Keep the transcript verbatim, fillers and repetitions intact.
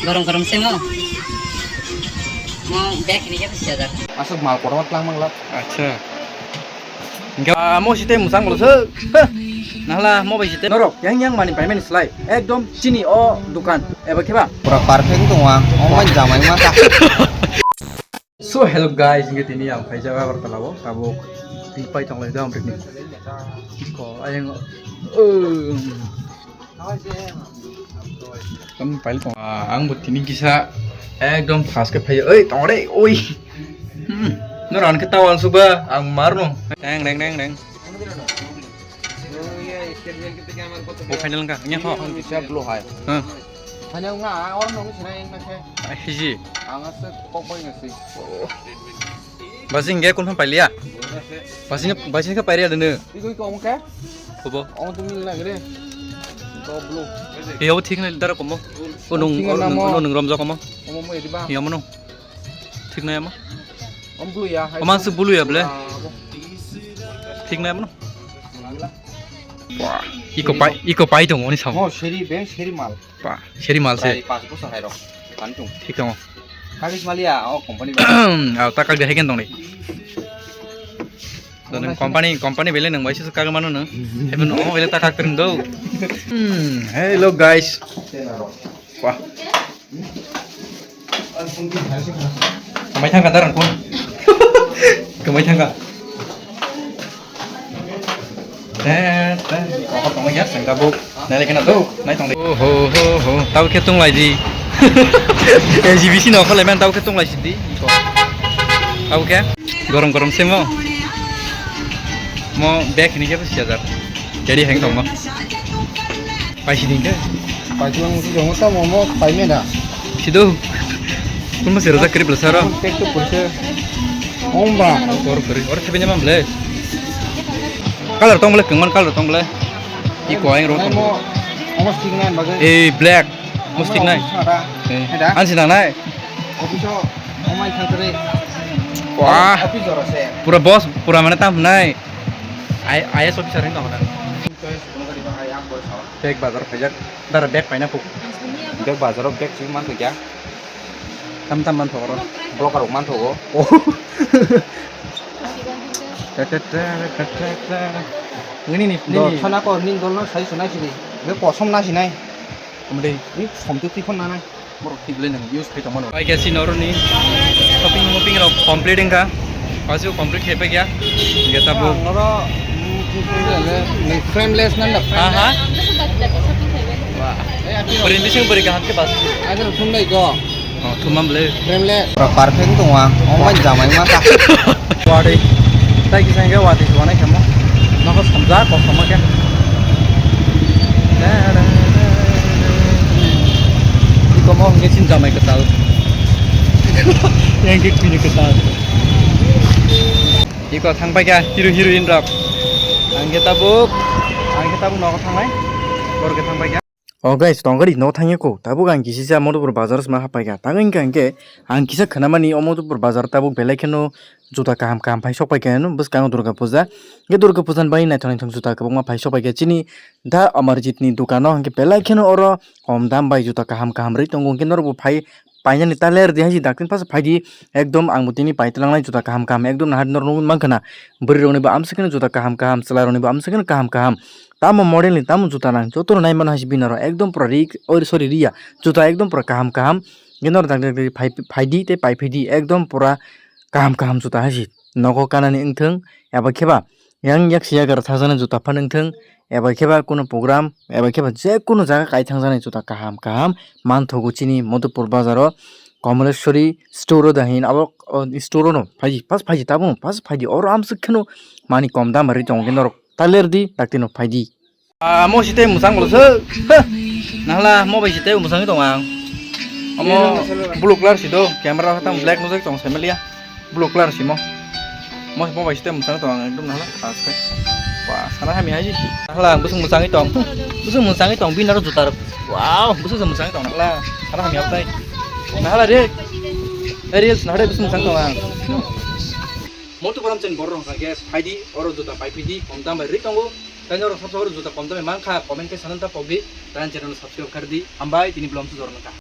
Gorom gorom se mo. Mo bag ni khe si hajar. Aswk mal kotorma twlang mangla. Acha. Hingke, ah, mo site musang bolo se. Heh. Nahla mo bai site. Norok yang yang mani paimani slai. Ekdom chini o dukan. Eba khe ba? Pura perfect tongo ang. O mai jamai ma ta. So, hello guys, hingke tini ang phaijak Agartala o. Tabuk twi pai tonglai da amrikni. Ko ayang. Um. Tamo pail tong. Ah, ang bo tini kisa ekdom fast khe phai. Oi, tong re, oi. Hmm. No ran khe tawal suba, ang mar no. Reng, reng, reng, reng. Bo final ka, nya kho. Ang kisa blue hai. Hmm. Hanya nga, orang nong sini yang nake. Ah, hiji. Ang asa kok boy nasi. Basing ge kun phan pailiya. Basing, basing ka pailiya dene. Iko iko omo ke? Kobo. Omo tu mil lagi re. Ko blue. Iya, omo thik nai dara komo. O nung, o nung, o nung rom jo komo. Omo mo edi ba. Iya, mo nung. Thik nai mo. Om blue ya. Oman su blue ya ble. Ah, omo. Thik nai mo. Wah, iko pai, iko pai dong oni sam. Oh, seri be, seri mal. Pa, seri mal se. Prai pas bosor hai rok. Kan tung. Thik tongo. Kagis malia, oh, company ba. Ah, ta kagde heken tong ni. Done company, company bele nang bai se kagmano nang. Even oh, bele ta kag tring do. Hmm, hello guys. Wah. Kemai thangka darang kun. Kemai thangka. Te, te, kokor tongma ya, sengka bo. Nai lekena do, nai tong de. Ho, ho, ho, ho. Tau khe tong lai di. A G B C no khole men tau khe tong lai si di. Tau khe. Gorom gorom se mo. Mo bag ni khe si hajar. Jadi heng tong mo. Pai si ding khe. Pai tulang si jong ta mo mo pai me da. Sido. Kun masih rasa kerip besar. Tek tu kurse. Om ba. Or keri, or sebenarnya mana beli? Color tong beli, kemana color tong beli? Iko aing ro tong. Mo, mo stick nai bagai. Eh, black. Mo stick nai. Ada. Eh. Ada. Ansi nang nai. Office o, omai thang teri. Wah. Office jora se. Pura boss, pura mana tam nai. I, I S officer ini tong na. Choice, kono kadi bahai, am bol sawa. Bag bazar phaijak. Dara bag paina puk. Bag bazar o bag sing man thokya. Tam tam man thok oro. Blocker rok man thogo. Oh. Ta ta ta ta ta ta. Ngini ni, ni. Do thana ko ning dol na sai sunai sini. Be kosom na sinai. Komdei. Ni som tu tikon na nai. Borok thik le nang use khai tongmano. Pai khe chini oroni shopping moping rok complete wngkha. Pasu complete khai paikha. Hingke tabuk. Ang oro, mm, frameless nanda, ha, ha? Frameless. Wah. Eh, api rok. Bwrwi bising bwrwi kaham khe bas. Agar thum nai go. Oh, thumam le. Frameless. Pura perfect tongo ang. Omo bai jamai ma ta. Watwi. Tai kisa hingke watwi suanai khe mo. Nogo samjak kok sama khe. Iko mo hingke chini jamai kwtal. Yang ke kini kwtal. Iko thang pai kha hero heroine rok. Ang khe tabuk, ang khe tabuk nogo thangnai. Bor khe thang pai kha. Oh guys, tongkari no thangya ko. Tabuk ang kisi sa Madhupur bazar sma hapai kha. Tang wngkha hingke ang kisa khnamani o Madhupur bazar tabuk belai kheno juta kaham kaham phai sok pai kha ano bwskango Durga puja. Hingke Durga puja ni bagwi naithok naithok juta kwbangma phai sok pai kha chini da Amarjit ni dukano hingke belai kheno oro kom dam bai juta kaham kaham rwi tongo hingke norokbo phai painani ta ler di hai si daktin phasa phai di ekdom ang bo tini pai twlang nai juta kaham kaham ekdom nahardi norok nugwi mankha na bwrwi rokni bo amswk kheno juta kaham kaham chwla rokni bo amswk kheno kaham kaham. Tamo model ni tamo juta nang joto no nai mano hai si bini oro ekdom pura ri, oi sorry, riya juta ekdom pura kaham kaham. Hingke norok dak dak ri phai, phai di tei pai phai di ekdom pura kaham kaham juta hai si nogo kanani wngthung eba khe ba yang yak si yagra thajana juta phano wngthung eba khe ba kunu program eba khe ba je kunu jaga kai thangjaknai juta kaham kaham manthogo chini Madhupur bazar o Kamaleshwari store o da hin abo, o, store o no phai di first phai di tabuk first phai di oro amswk kheno mani kom dam bai rwi tongo hingke norok ta ler di dakti no phai di. Ah, mo site musang bolo se. Heh. Nahla mo bai site musang tong ang. Omo blue color si do, camera khatang black nujak tong saimalia. Blue color si mo. Mo mo bai site musang tong ang ekdom nahla khas khe. Wah, sana hami hai si. Nahla ang busung musang tong. Busung musang tong bini aro juta rok. Wow, busung musang tong nahla. Sana hami atai. Nahla re. Eh, reels nahla busung musang tong ang. Motu koram chen borok rok hwnkha khe phaidi oro juta pai phidi kom dam bai rwi tongo. Tei norok sabsa oro juta kom dam bai mankha comment khe sanani ta pokdi. Tei ani channel no subscribe khardi. Hambai tini vlog no jorok nokha.